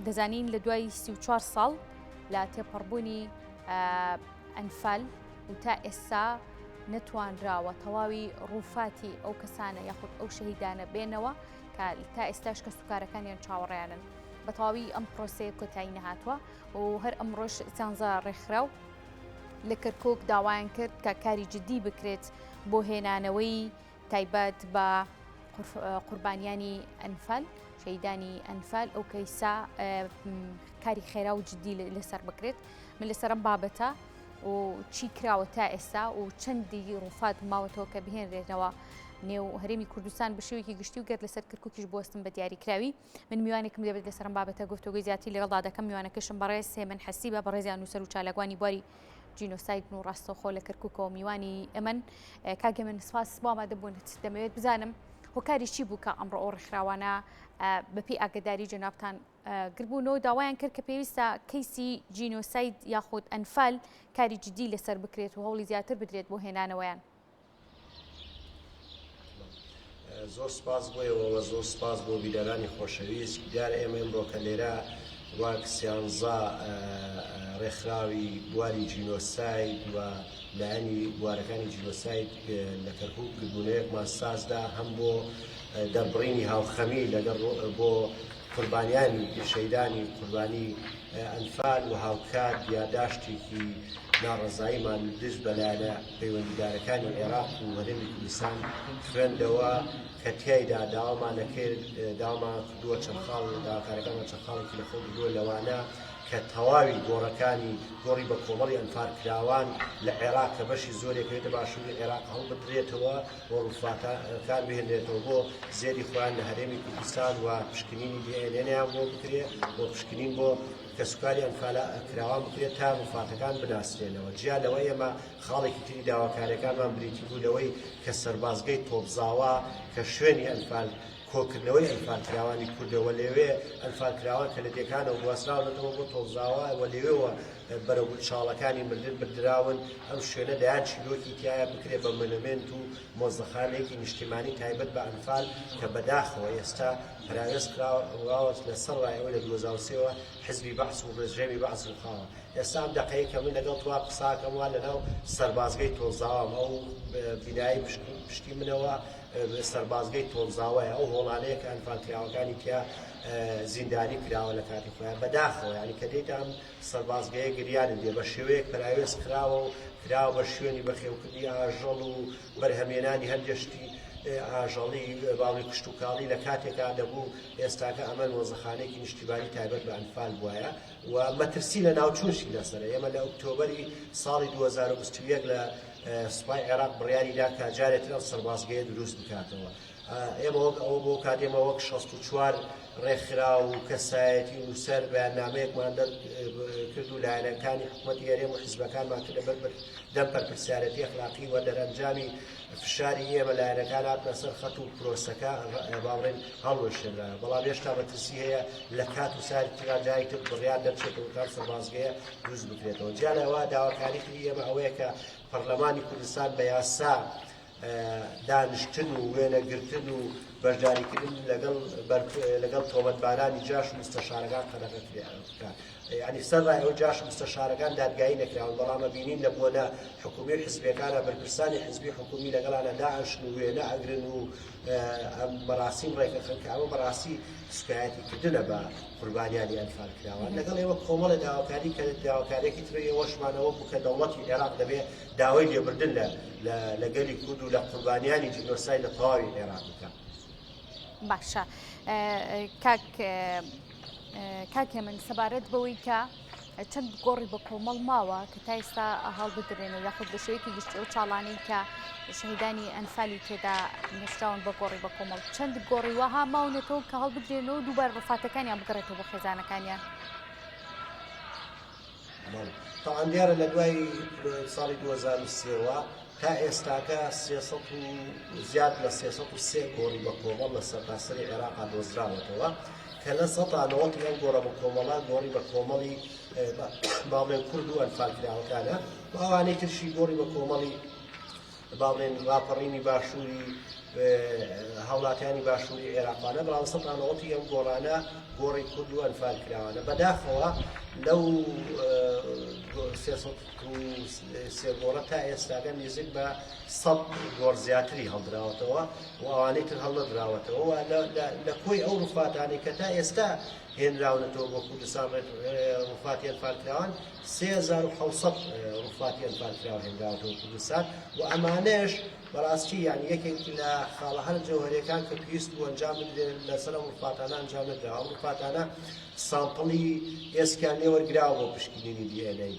دەزانین لە دوای 34 ساڵ لە تێپەڕبوونی ئەنفال و تا ئێستا نەتوانراوە تەواوی ڕووفاتی ئەو کەسانە یاخود ئەو شەهیدانە بێنەوە کە تا ئێستاش کە سوکارەکانیان چاوەڕیانن بە تەواوی ئەم پرۆسەیە کۆتایی نەهاتووە و هەر ئەمڕۆش سیانزە ڕێکخراو لە کەرکک داوایان کرد کە کاری جددی بکرێت بۆ هێنانەوەی تایبەت بە قوربانیانی ئەنفال شەیدانی ئەنفال ئەو کەیسا کاری خێرا و جددی لەسەر بکرێت من لەسەرم بابەتە و چی کراوە تا ئێستا و چەندی ڕووفات ماوەتەوە کە بهێنرێنەوە نێو هەرێمی کوردستان بە شێوەیەکی گشتی و گەر لەسەر کەرکوکیش بوەستم بە دیاریکراوی من میوانێکم دەبێت لەسەرم بابەتە گفتوگۆی زیاتری لەگەڵدا دەکەم میوانەکەشم بەڕێز هێمن حەسیبە بەڕێزیان نووسەر و چالاکوانی بواری جینۆسایدن و ڕاستەوخۆ لە کەرکوکەوە میوانی ئەمن کاک هێمن سپاس بۆ ئامادەبوونت دەمەوێت بزانم هۆکاری چی بوو کە ئەمڕۆ ئەو ڕێکخراوانە بەپێی ئاگداری جەنابتان گربوونەوە داوایان کرد کە پێویستە کەیسی جینۆساید یاخود ئەنفال کاری جدی لەسەر بکرێت و هەوڵی زیاتر بدرێت بۆ هێنانەوەیان. زۆر سپاس بۆ ئێوە و زۆر سپاس بۆ بینەرانی خۆشەویست. دیارە ئێمە ئمڕۆکە لێرە وەک سیانزە ڕێکخراوی بواری جینۆساید و لایەنی بوارەکانی جینۆساید لە کەرکوک گردبوونەوەیەکمان سازدا هەم بۆ دەربڕینی هاوخەمی لەگەڵ بۆ قوربانیانی شەیدانی قوربانی ئەنفال و هاوکات یاداشتێکی ناڕەزاییمان دژ بە لایەنە پەیوەندیدارەکانی عێراق و هەرێمی کوردستان خوێندەوە کە تیایدا داوامان کرد داوامان کردووە چەند خاڵ داواکارەکانمان چەند خاڵێکی لەخۆ گرتووە لەوانە کە تەواوی گۆڕەکانی گۆڕی بە کۆمەڵی ئەنفالکراوان لە عێراق کە بەشی زۆرێک لە باشووری عێراق هەڵبدرێتەوە و ڕوفاتەکان بهێنرێتەوە بۆ زێدی خۆیان لە هەرێمی کوردستان و پشکنینی DNA یان بۆ بکرێ و پشکنین بۆ کەسوکاری ئەنفالکراوان بکرێت تا ڕوفاتەکان بناسرێنەوە. جیا لەوە ئێمە خاڵێکی تری داواکاریەکانمان بریتی بوو لەوەی کە سەربازگەی تۆپزاوا کە شوێنی ئەنفال کۆکردنەوەی ئەنفالکراوانی کوردە و لەوێ ئەنفالکراوان کە لە دێکانەوە گواستراونەتەوە بۆ تۆپزاوا و لەوێوە بەرەو چاڵەکانی مردن بردراون، ئەم شوێنە دەیان چیرۆکی تیایە بکرێت بە مۆنۆمێنت و مۆزەخانەیەکی نیشتیمانی تایبەت بە ئەنفال کە بەداخەوە ئێستا پەراوێز خراوە لە سەرای ئەوەی لە 2003 وە حزبی بەعس و ڕژێمی بەعس ڕووخاوە ئێستا ئەم دەقەیە کە من لەگەڵ تۆ قساکەم وا لەناو سەربازگەی تۆزاوام ئەو بینایی پشتی منەوە سەربازگەی تۆزاوەیە ئەو هۆڵانەیە کە ئەنفالکراوەکانی تیا زیندانی کراوە لە کاتی خۆیان بەداخەوە یانی کە دێتە ئەم سەربازگەیە گریانم دێ بە شێوەیەک پەراوێز خراوە و کراوە بە شوێنی بەخێوکردنی ئاژەڵ و بەرهەمێنانی هەندێ شتی ئاژەڵی باڵی کشتوکاڵی لە کاتێکا دەبوو ئێستاکە ئەمە مۆزەخانەیەکی نیشتیمانی تایبەت بە ئەنفال بوایە و مەترسی لە ناوچوونشی لەسەرە ئێمە لە ئۆکتۆبەری ساڵی 2021 لە سوپای عێراق بڕیاری دا کە جارێتر ئەم سەربازگەیە دروست بکاتەوە ئێمە وەک ئەوە بۆ کات ئێمە وەک 64 ڕێکخراو و کەسایەتی و نووسەر بەیاننامەیەکمان دەرکرد و لایەنەکانی حکومەتی هەرێم و حیزبەکانمان کردە بەر دەم بەرپرسیارێتی ئەخلاقی و دەرئەنجامی فشاری ئێمە لایەنەکان هاتنە سەر خەت و پرۆسەکە با بڵێین هەڵوەشێنرا بەڵام هێشتا مەترسی هەیە لە کات و ساتی ترا جارێکی تر بڕیار دەرچێتەوە تا سەربازگەیە دروست بکرێتەوە جیا لەوە داواکاری تری ئێمە ئەوەیە کە پەرلەمانی کوردستان بە یاسا دانیشتن و وێنەگرتن و بەشداریکردن لەگەڵ لەگەڵ تۆمەتبارانی جاش و مستەشارەکان قەدەغە بکات یعنی سەرڕای ئەو جاش و مستەشارەکان دادگایی نەکراون بەڵام ئەبینین لە بۆنە حکومی و حزبیەکانە بەرپرسانی حزبی حکومی لەگەڵانە دائەنشن و وێنە ئەگرن و ئەم مەراسیم ڕێکەخەن کە ئەمە بەڕاستی سوکایەتی کردنە بە قوربانیانی ئەنفال کراوان لەگەڵ ئێوە کۆمەڵە داواکاری کە داواکارێکی تر ئێوەشمانەوە بوو کە دەوڵەتی عێراق دەبێ داوای لێبردن لە لە گەلی کورد و لە قوربانیانی جینۆساید لە تەواوی عێراق بکات. باشە کاک کاک هێمن سەبارەت بەوەی کە چەند گۆڕی بە کۆمەڵ ماوە کە تا ئێستا هەڵبدرێن و یاخود بە شێوەیەکی گشتی ئەو چاڵانەی کە شەهیدانی ئەنفالی تێدا نووسراون بە گۆڕی بە کۆمەڵ چەند گۆڕی وەها ماونەتەوە کە هەڵبدرێنەوە دووبار ڕفاتەکانیان بگەڕێتەوە بۆ خێزانەکانیان. بەڵێ تەبعەن دیارە لە دوای ساڵی 2003 وە تا ئێستاکە 300 و زیاد لە 303 گۆڕی بە کۆمەڵ لە سەرتاسەری عێراقا دۆزراوەتەوە کە لە سەتا نەوەتی ئەم گۆڕە بە کۆمەڵە گۆڕی بە کۆمەڵی با بڵێن کورد و ئەنفالکراوەکانە و ئەوانەی ترشی گۆڕی بە کۆمەڵی با بڵێن ڕاپەڕینی باشووری. هاوڵاتیانی باشووری عێراقانە، بەڵام 190 ی ئەم گۆڕانە گۆڕی کورد و ئەنفال کراوانە. بەداخەوە لەو 303 گۆڕە تا ئێستاکە نزیک بە 100 گۆڕ زیاتری هەڵدراوەتەوە و ئەوانەی تر هەڵنەدراوەتەوە و لە کۆی ئەو ڕوفاتانەی کە تا ئێستا هێنراونەتەوە بۆ کوردستان ڕوفاتی ئەنفالکراوان 3700 ڕوفاتی ئەنفالکراو هێنراوەتەوە کوردستان و ئەمانەش بەڕاستی یانی یەکێک لە خاڵە هەرە جەوهەریەکان کە پێویست بوو ئەنجام بدرێت لەسەر ئەم ڕوفاتانە ئەنجام نەدراوە. ئەم ڕوفاتانە sample ی ئێسکیان لێ وەرگراوە بۆ پشکنینی DNA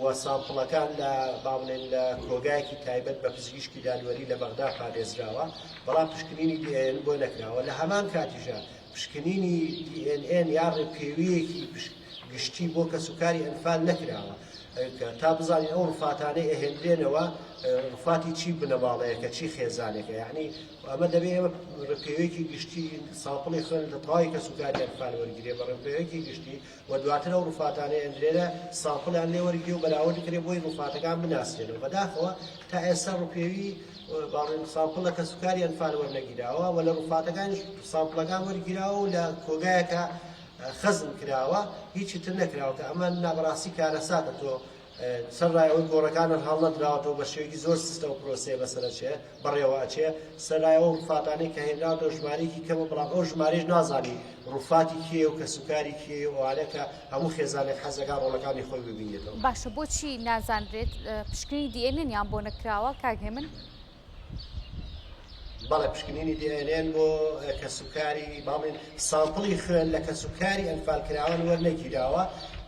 و sample ەکان لە با بڵێن لە کۆگایەکی تایبەت بە پزیشکی دادوەری لە بەغدا پارێزراوە، بەڵام پشکنینی DNA بۆ نەکراوە. لە هەمان کاتیشا پشکنینی DNA یا ڕێپێوییەکی گشتی بۆ کەسوکاری ئەنفال نەکراوە تا بزانین ئەو ڕفاتانەی ئەهێنرێنەوە ڕفاتی چی بنەماڵەیەکە چی خێزانێکە یعنی ئەمە دەبێ ئێمە ڕێپێویەکی گشتی sample ی خوێن لە تەواوی کەسوکاری ئەنفال وەرگرێ بە ڕێپێویەکی گشتی و دواتر ئەو ڕفاتانە ئێندرێنە sample یان لێ وەرگرێ و بەراورد کرێ بۆی ڕفاتەکان بناسرێنەوە. بەداخەوە تا ئێستا ڕوپێوی باڵێن sample لە کەسوکاری ئەنفال وەرنەگیراوە و لە ڕفاتەکانیش sample ەکان وەرگیراوە و لە کۆگایەکە خەزن کراوە هیچی تر نەکراوە کە ئەمە نابەڕاستی کارەساتە تۆ سەرڕای ئەوەی گۆڕەکانت هەڵنەدراوەتەوە بە شێوەیەکی زۆر سستە و پرۆسەیە بەسەرەچێ بەڕێوە ئەچێ سەرای ئەو ڕوفاتانەی کە هێنراوەتەوە ژمارەیەکی کەمە بەڵام ئەو ژمارەیش نازانی ڕوفاتی کێیە و کەسوکاری کێیە و ئەوانە کە هەموو خێزانێک حەزەکا ڕۆڵەکانی خۆی ببینێتەوە. باشە بۆچی نازانرێت پشکنینی DNA یان بۆ نەکراوە کاک هێمن؟ بەڵێ پشکنینی DNA بۆ کەسوکاری باڵین sample ی خوێن لە کەسوکاری ئەنفالکراوان وەرنەگیراوە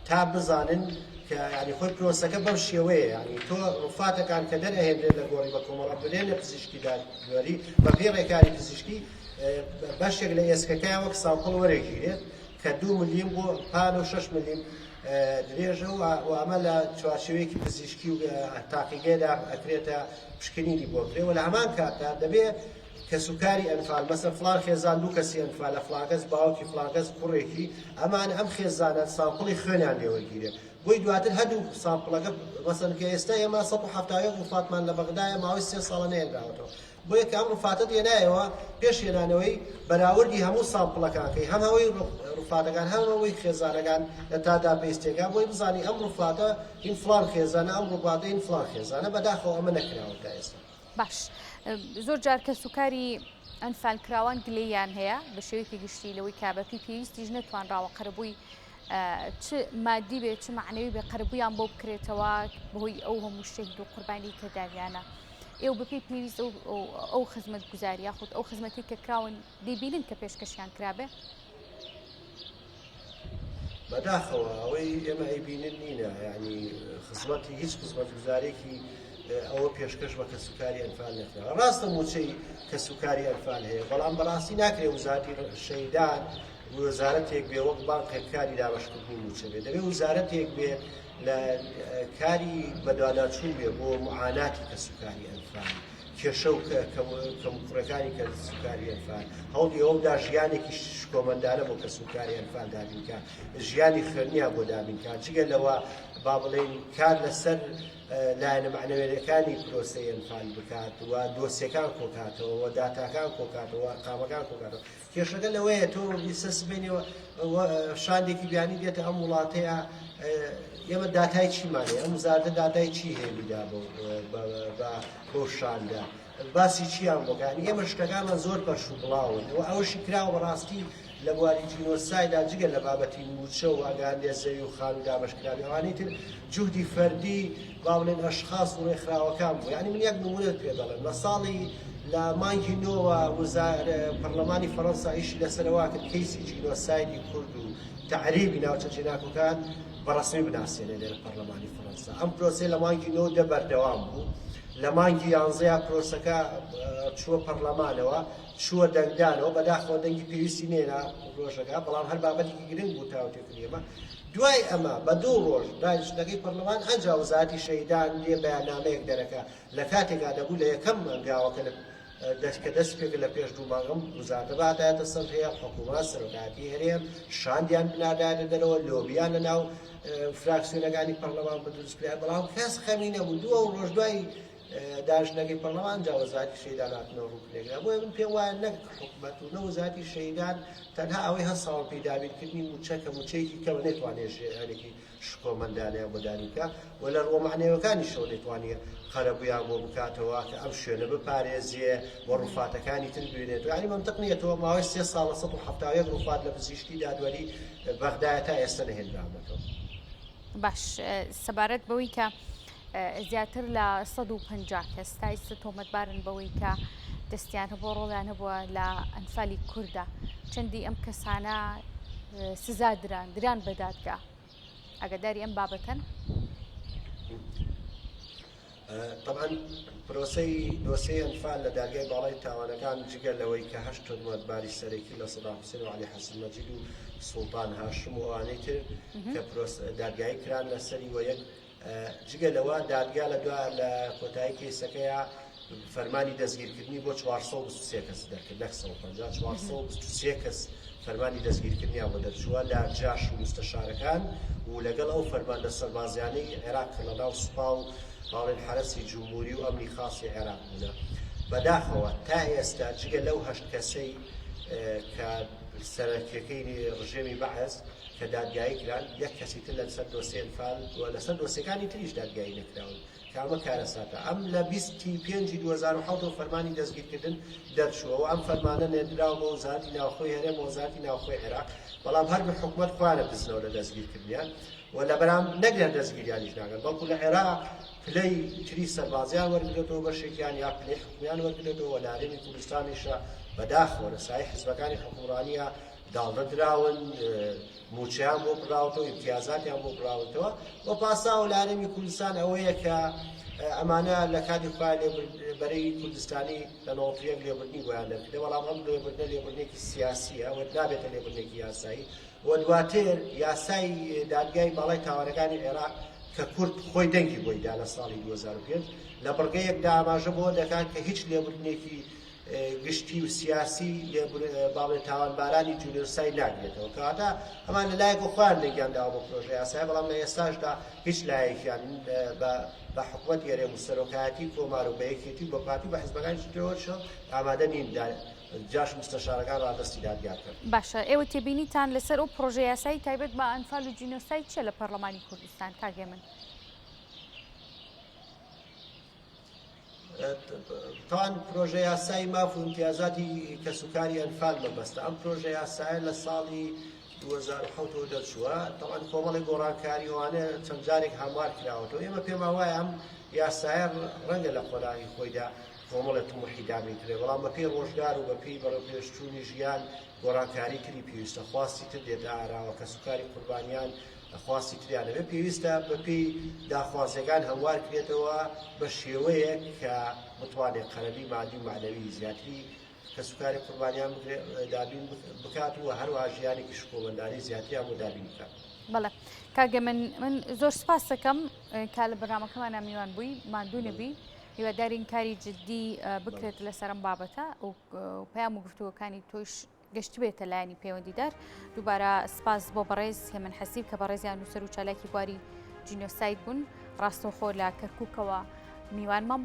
تا بزانن کە ینی خۆی پرۆسەکە بەم شێوەیە ینی تۆ ڕوفاتەکان کە دەرئەهێنرێن لە گۆڕی بە کۆمەڵە برێن لە پزیشکی دادوەری بە پێی ڕێکاری پزیشکی بەشێک لە ئێسکەکەیان وەک sample وەرەگیرێت کە دوو ملیم بۆ پان و شەش ملیم درێژە و ئەمە لە چوارچێوەیەکی پزیشکی و تاقیگەیدا ئەکرێتە پشکنینی بۆ بکرێ و لە هەمان کاتدا دەبێ کەسوکاری ئەنفال مەسەن فڵان خێزان دوو کەسی ئەنفالە فڵان کەس باوکی فڵان کەس کوڕێکی ئەمان ئەم خێزانە sample ی خوێنیان لێ وەرگیرێ بۆی دواتر هەردوو sample ەکە مەسەن کە ئێستا ئێمە 171 ڕوفاتمان لە بەغدایە ماوەی سێ ساڵە نەهێنراوەتەوە بۆیە کە ئەم ڕوفاتەت هێنایەوە پێش هێنانەوەی بەراوردی هەموو sample ەکان کەی هەم ئەوەی ڕوفاتەکان هەم ئەوەی خێزانەکان لە تادا پێستێکا بۆی بزانی ئەم ڕوفاتە هین فڵان خێزانە ئەم ڕوفاتە هین فڵان خێزانە بەداخەوە ئەمە نەکراوە تا ئێستا. باش زۆر جار کەسوکاری ئەنفالکراوان گلەییان هەیە بە شێوەیەکی گشتی لەوەی کە بەپی پێویستیش نەتوانراوە قەرەبووی چ مادی بێ چ معنەوی بێ قەرەبوویان بۆ بکرێتەوە بەهۆی ئەو هەموو شەهید و قوربانی کە داویانە. ئێوە بەپێی پێویست ئەو خزمەتگوزاری یاخود ئەو خزمەتی کە کراون دەیبینن کە پێشکەشیان کرابێ؟ بەداخەوە ئەوەی ئێمە ئەیبینن نینە یعنی خزمەتی هیچ خزمەتگوزارێکی ئەوە پێشکەش بە کەسوکاری ئەنفال نەکراوە ڕاستە موچەی کەسوکاری ئەنفال هەیە بەڵام بەڕاستی ناکرێ وزارەتی شەیدان وەزارەتێک بێ وەک بانقێک کاری دابەشکردنی موچە بێ دەبێ وزارەتێک بێ لە کاری بەدواداچوون بێ بۆ معاناتی کەسوکاری ئەنفال، کێشە و کەموکوڕیەکانی کەسوکاری ئەنفال، هەوڵی ئەوە بدا ژیانێکی شکۆمەندانە بۆ کەسوکاری ئەنفال دابین کا، ژیانی خوێندنیان بۆ دابین کا، جگە لەوە با بڵێین کار لەسەر لایەنە مەعنەویەکانی پرۆسەی ئەنفال بکات و دۆسیەکان کۆکاتەوە و داتاکان کۆکاتەوە و ئەرقامەکان کۆکاتەوە. کێشەکە لەوەیە تۆ بیسە سبەینێ شاندێکی بیانی دێتە ئەم وڵاتەیە ئێمە داتای چیمان هەیە ئەم وزارەتە داتای چی هەیە بیدا بەو شاندە باسی چیان بۆکانی ئێمە شتەکانمان زۆر پەرش و بڵاون و ئەوەشی کراوە بەڕاستی لە بواری جینۆسایدا جگە لە بابەتی مووچە و ئەگاندێ زەوی و خان و دابەشکراوی ئەوانەی تر جوهدی فەردی با بڵێن ئەشخاص و ڕێکخراوەکان بوو یعنی من یەک نمونەت پێ دەڵێم لە ساڵی لە مانگی نۆوە وزار پەرلەمانی فەرەنسا ئیشی لەسەرەوە کرد کەیسی جینۆسایدی کورد و تەعریبی ناوچە جێناکۆکان بە ڕەسمی بناسێنێ لێرە پەرلەمانی فەرەنسا ئەم پرۆسەیە لە مانگی نۆ دە بەردەوام بوو لە مانگی یانزەیە پرۆسەکە چووە پەرلەمانەوە چووە دەنگدانەوە بەداخەوە دەنگی پێویستی نێنا ڕۆژەکە بەڵام هەر بابەتێکی گرنگ بوو تاوتێکردنی ئەمە دوای ئەمە بە دوو ڕۆژ دانیشتنەکەی پەرلەمان ئەنجا وەزارەتی شەهیدان دێ بەیاننامەیەک دەرەکا لە کاتێکا دەبوو لە یەکەم هەنگاوە کە لە دەست کە دەست پێکرد لە پێش دوو مانگ ئەم وزارەتە بهاتایەتە سەر هێڵ حکوومەت سەرۆکایەتی هەرێم شاندیان بناردایەتە دەرەوە لۆبیان لە ناو فراکسیۆنەکانی پەرلەمان بدروست کرایە بەڵام کەس خەمی نەبوو دوو ڕۆژ دوای. داژنەکەی پەرلەمان جا وەزارەتی شەهیدان هاتنەوە ڕوکنێکرا بۆیە من پێم وایە نەک حکومەت و نە وەزارەتی شەهیدان تەنها ئەوەی هەستاون پێی دابینکردنی مووچە کە مووچەیەکی کەمە نەیتوانێت ژیانێکی شکۆمەندانەیان بۆ دابین بکا و لە ڕووە مەعنەویەکانیشەوە نەیتوانیە قەرەبوویان بۆ بکاتەوە کە ئەم شوێنە بپارێزێ و ڕوفاتەکانی تر ببینێتەوە یانی مەنتق نییە تۆ ماوەی سێ ساڵە 171 ڕوفات لە پزیشکی دادوەری بەغدایە تا ئێستا نەهێنراونەتەوە. باش سەبارەت بەوەی کە زیاتر لە 150 کەس تا ئیستا تۆمەتبارن بەوەی کە دەستیان هەبووە ڕۆڵیان هەبووە لە ئەنفالی کووردا چەندی ئەم کەسانە سزا دران دران بە دادگا ئاگاداری ئەم بابەتەن؟ طبعا پرۆسەی دۆسیەی ئەنفال لە دادگای باڵای تاوانەکان جگە لەوەی کە هەشت تۆمەتباری سەرەکی لە سەدام حوسێن و عەلی حەسەن مەجید و سوڵتان هاشم و ئەوانەی تر کە پرۆس دادگایی کران لەسەری وە یەک جگە لەوە دادگا لە دوا لە کۆتایی کەیسەکەیا فەرمانی دەستگیرکردنی بۆ 423 کەس دەرکرد نەک 150 423 کەس فەرمانی دەستگیرکردنیان بۆ دەرچووە لە جاش و مستەشارەکان و لەگەڵ ئەو فەرماندە سەربازیانەی عێراق کە لەناو سوپا و باڵێن حەرەسی جمهوری و ئەمنی خاصی عێراق بوونە. بەداخەوە تا ئێستا جگە لەو هەشت کەسەی کە سەرەکیەکەی ڕژێمی بەعس کە دادگایی کران، یەک کەسی تر لەسەر دۆسیەی ئەنفال و لەسەر دۆسیەکانی تریش دادگایی نەکراون. کە ئەمە کارەساتە. ئەم لە 20 ی پێنجی 2007 ەوە فەرمانی دەستگیرکردن دەرچووە و ئەم فەرمانە نێردراوە بۆ وەزارەتی ناوخۆی هەرێم و وەزارەتی ناوخۆی عێراق، بەڵام هەردوو حکومەت خۆیان ئەدزنەوە لە دەستگیرکردنیان و لە بەرام نەک هەر دەستگیریانیش ناکەن بەڵکو لە عێراق پلەی تری سەربازیان وەرگرێتەوە بەشێکیان یا پلەی حکومیان وەرگرێتەوە و لە هەرێمی کوردستانیشە بەداخەوە لە سایەی حزبەکانی حکومڕانیە داڵدە دراون، مووچەیان بۆ بڕاوەتەوە، ئیمتیازاتیان بۆ بڕاوەتەوە و پاساو لە هەرێمی کوردستان ئەوەیە کە ئەمانە لە کاتی خۆیان بەرەی کوردستانی لە 91 لێبوردنی بۆیان دەرکردە، بەڵام ئەم لێبوردنە لێبوردنێکی سیاسیە و نابێتە لێبوردنێکی یاسایی و دواتر یاسای دادگای باڵای تاوانەکانی عێراق کە کورد خۆی دەنگی بۆی دا لە ساڵی 2005 لە بڕگەیەکدا ئاماژە بۆ دەکات کە هیچ لێبوردنێکی گشتی و سیاسی باڵێ تاوانبارانی جینۆساید ناگرێتەوە کەواتە ئەمان لە لایەک و خۆیان دەنگیان داوە بۆ پرۆژە یاسایە بەڵام لە ئێستاشدا هیچ لایەکیان بە حکومەت هەرێم و سەرۆکایەتی کۆمار و بە یەکێتی و بە پارتی و بە حزبەکانی ترەوەشەوە ئامادە نین جاش مستەشارەکان ڕادەستی دادگا بکەن. باشە ئێوە تێبینیتان لەسەر ئەو پرۆژە یاسایی تایبەت بە ئەنفال و جینۆساید چیە لە پەرلەمانی کوردستان کاک هێمن؟ تاوان پرۆژە یاسای ماف و ئیمتیازاتی کەسوکاری ئەنفال مەبەستە ئەم پرۆژە یاسایە لە ساڵی 2007 دەرچووە تاوان کۆمەڵی گۆڕانکاری ئەوانە چەند جارێک هەموار کراوەتەوە ئێمە پێمان وایە ئەم یاسایە ڕەنگە لە قۆناغی خۆیدا کۆمەڵێ تموحی دابین کرێ بەڵام بەپێی ڕۆژگار و بەپێی بەرەوپێشچوونی ژیان گۆڕانکاری تری پێویستە خواستی تر دێتە ئاراوە کەسوکاری قوربانیان خواستی تریان هەبێت پێویستە بەپێی داخوازیەکان هەموار کرێتەوە بە شێوەیەک کە بتوانێت قەرەبی مادی و معنەوی زیاتری کەسوکاری قوربانیان دابین بکات و هەروەها ژیانێکی شکۆمەندانی زیاتریان بۆ دابین بکات. بەڵێ کاک من من زۆر سپاس دەکەم کا لە بەرنامەکەمانە میوان بووی ماندوو نەبی هیوادارین کاری جدی بکرێت لەسەر ئەم بابەتە و پەیام و گفتوگۆکانی تۆیش گەشتبێتە لایەنی پەیوەندیدار. دووبارە سپاس بۆ بەڕێز هێمن حەسیب کە بەڕێزیان نووسەر و چالاکی بواری جینۆساید بوون ڕاستەوخۆ لە کەرکووکەوە میوانمان بوون.